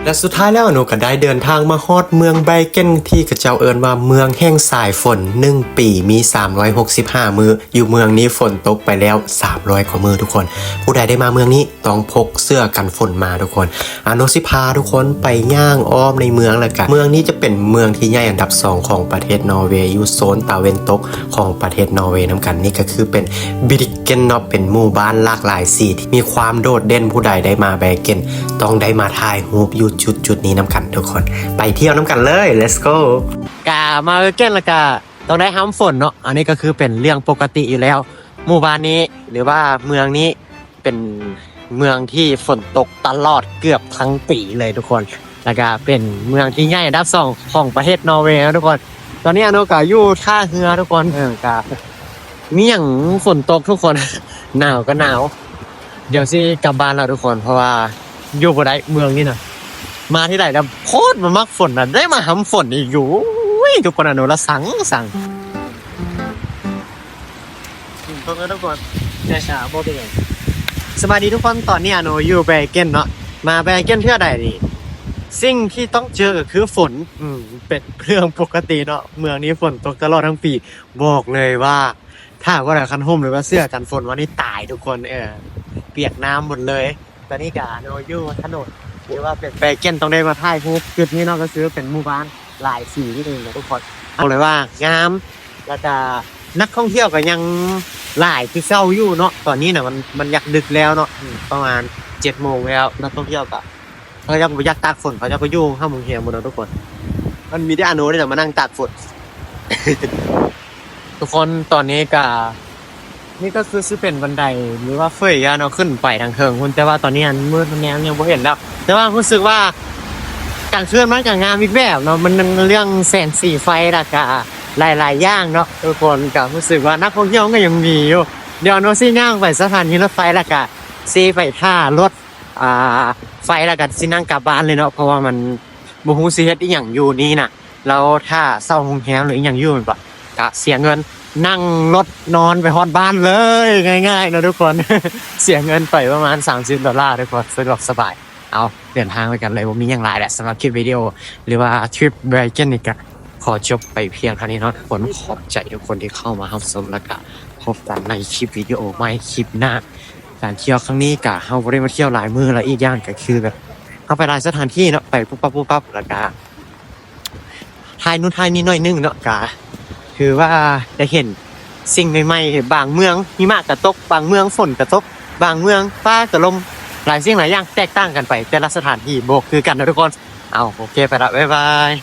ແລະ ສຸດທ້າຍແລ້ວ ອາໂນກໍໄດ້ເດີນທາງມາຮອດເມືອງໄບເກັນ ທີ່ເຂົາເຈົ້າເອີ້ນວ່າເມືອງແຫ່ງສາຍຝົນ. ໜຶ່ງປີມີສາມຮ້ອຍຫົກສິບຫ້າມື້ ຢູ່ເມືອງນີ້ຝົນຕົກໄປແລ້ວສາມຮ້ອຍກວ່າມື້ທຸກຄົນ. ຜູ້ໃດໄດ້ມາເມືອງນີ້ຕ້ອງພົກເສື້ອກັນຝົນມາທຸກຄົນ. ອາໂນຊິພາທຸກຄົນໄປຍ່າງອ້ອມໃນເມືອງ ແລ້ວກະເມືອງນີ້ຈະເປັນເມືອງທີ່ໃຫຍ່ອັນດັບສອງຂອງປະເທດນອເວ ຢູ່ໂຊນຕາເວັນຕົກຂອງປະເທດນອເວນຳກັນ. ນີ້ກໍຄືເປັນບິ ເກັນເນາະ ເປັນໝູ່ບ້ານຫຼາກຫຼາຍສີທີ່ມີຄວາມໂດດເດັ່ນ. ຜູ້ໃດໄດ້ມາແບເກັນ ຕ້ອງໄດ້ມາຖ່າຍຮູບຢູ່ຈຸດໆນີ້ນຳກັນທຸກຄົນ. ໄປທ່ຽວນຳກັນເລີຍ let's go. ກະມາແບເກັນແລ້ວກະຕ້ອງໄດ້ຫ້ຳຝົນເນາະ ອັນນີ້ກໍຄືເປັນເລື່ອງປົກກະຕິຢູ່ແລ້ວ. ໝູ່ບ້ານນີ້ ຫຼືວ່າເມືອງນີ້ ເປັນເມືອງທີ່ຝົນຕົກຕະຫຼອດເກືອບທັງປີເລີຍທຸກຄົນ ແລ້ວກະເປັນເມືອງທີ່ໃຫຍ່ອັນດັບສອງຂອງປະເທດນອເວເນາະທຸກຄົນ. ຕອນນີ້ອາໂນກະຢູ່ທ່າເຮືອທຸກຄົນ ເອີ ກະມີຫຍັງຝົນຕົກທຸກຄົນ ໜາວກໍໜາວ. ດຽວຊິກັບບ້ານແລ້ວທຸກຄົນ ເພາະວ່າຢູ່ບໍ່ໄດ້ເມືອງນີ້ນະ. ມາທີ່ໃດແລ້ວໂຄດບໍ່ມັກຝົນນະ ໄດ້ມາຫ້ຳຝົນອີກຢູ່. ໂອ້ຍ ທຸກຄົນ ອາໂນລະສັງສັງ. ອືມ ເບິ່ງເດີທຸກຄົນ ແຕ່ຊ້າບໍ່ເປັນຫຍັງ. ສະບາຍດີທຸກຄົນ ຕອນນີ້ອາໂນຢູ່ແບເກັນເນາະ ມາແບເກັນເທື່ອໃດນີ້ ສິ່ງທີ່ຕ້ອງເຈີກໍຄືຝົນ. ອືມ ເປັນເລື່ອງປົກກະຕິເນາະ ເມືອງນີ້ຝົນຕົກຕະຫຼອດທັງປີ. ບອກເລີຍວ່າ ຖ້າບໍ່ໄດ້ຄັນຮົ່ມ ຫຼືວ່າເສື້ອກັນຝົນມານີ້ຕາຍທຸກຄົນ ເອີ ປຽກນ້ຳໝົດເລີຍ. ຕອນນີ້ກະເນາະ ຢູ່ຖະໜົນ ຫຼືວ່າເປັນແບເກັນ ຕ້ອງໄດ້ມາຖ່າຍຮູບຈຸດນີ້ເນາະ ກໍຄືເປັນໝູ່ບ້ານຫຼາຍສີນີ້ເອງເນາະທຸກຄົນ. ບອກເລີຍວ່າງາມ ແລ້ວກະນັກທ່ອງທ່ຽວກໍຍັງຫຼາຍຄືເກົ່າຢູ່ເນາະ. ຕອນນີ້ນະ ມັນ ມັນຢາກດຶກແລ້ວເນາະ ອືມ ປະມານເຈັດໂມງແລ້ວ ນັກທ່ອງທ່ຽວກໍ ເຂົາເຈົ້າກໍບໍ່ຢາກຕາກຝົນ ເຂົາເຈົ້າກໍຢູ່ຫ້ອງໂຮງແຮມໝົດເນາະທຸກຄົນ. ມັນມີແຕ່ອາໂນນີ້ແຫຼະມານັ່ງຕາກຝົນ. ທຸກຄົນ ຕອນນີ້ກະ ນີ້ກໍຄືຊິເປັນບັນໄດ ຫຼືວ່າເຟີຍເນາະ ຂຶ້ນໄປທາງເທິງພຸ້ນ ແຕ່ວ່າຕອນນີ້ອັນມືດແນມຍັງບໍ່ເຫັນແລ້ວ ແຕ່ວ່າຮູ້ສຶກວ່າກາງຄືນມັນກໍງາມອີກແບບເນາະ ມັນເລື່ອງແສງສີໄຟ ແລ້ວກະຫຼາຍໆຢ່າງເນາະທຸກຄົນ. ກໍຮູ້ສຶກວ່ານັກທ່ອງທ່ຽວມັນກໍຍັງມີຢູ່. ດຽວເນາະ ຊິຍ່າງໄປສະຖານີລົດໄຟ ແລ້ວກະຊິໄປຖ້າລົດ ອ່າ ໄຟ ແລ້ວກໍຊິນັ່ງກັບບ້ານເລີຍເນາະ ເພາະວ່າມັນບໍ່ຮູ້ຊິເຮັດອີ່ຫຍັງຢູ່ນີ້ນະ. ແລ້ວຖ້າເຊົ່າໂຮງແຮມ ຫຼືອີ່ຫຍັງຢູ່ແມ່ນບໍ່ ກະເສຍເງິນ ນັ່ງລົດນອນໄປຮອດບ້ານເລີຍ ງ່າຍໆເນາະທຸກຄົນ. ເສຍເງິນໄປປະມານສາມສິບໂດລາທຸກຄົນ ສະດວກສະບາຍ. ເອົາ ເດີນທາງໄປກັນເລີຍ ບໍ່ມີຫຍັງຫຼາຍແຫຼະ. ສຳລັບຄລິບວິດີໂອ ຫຼືວ່າທຣິບແບເກັນນີ້ກະຂໍຈົບໄປພຽງເທົ່ານີ້ເນາະທຸກຄົນ. ຂອບໃຈທຸກຄົນທີ່ເຂົ້າມາຮັບຊົມ ແລ້ວກະພົບກັນໃນຄລິບວິດີໂອໃໝ່ຄລິບໜ້າ. ການທ່ຽວຄັ້ງນີ້ກະເຮົາບໍ່ໄດ້ມາທ່ຽວຫຼາຍມື້ ແລະອີກຢ່າງກໍຄືແບບເຮົາໄປຫຼາຍສະຖານທີ່ເນາະ ໄປປຸບປັບປຸບປັບ ແລ້ວກະຖ່າຍນູ້ນຖ່າຍນີ້ໜ້ອຍໜຶ່ງເນາະ. ກະຖືວ່າໄດ້ເຫັນສິ່ງໃໝ່ໆ ບາງເມືອງຫິມະກະຕົກ ບາງເມືອງຝົນກະຕົກ ບາງເມືອງຟ້າກະລົມ ຫຼາຍສິ່ງຫຼາຍຢ່າງແຕກຕ່າງກັນໄປ ແຕ່ລະສະຖານທີ່ບໍ່ຄືກັນເນາະທຸກຄົນ. ເອົາ ໂອເຄ ໄປລະ ບາຍບາຍ.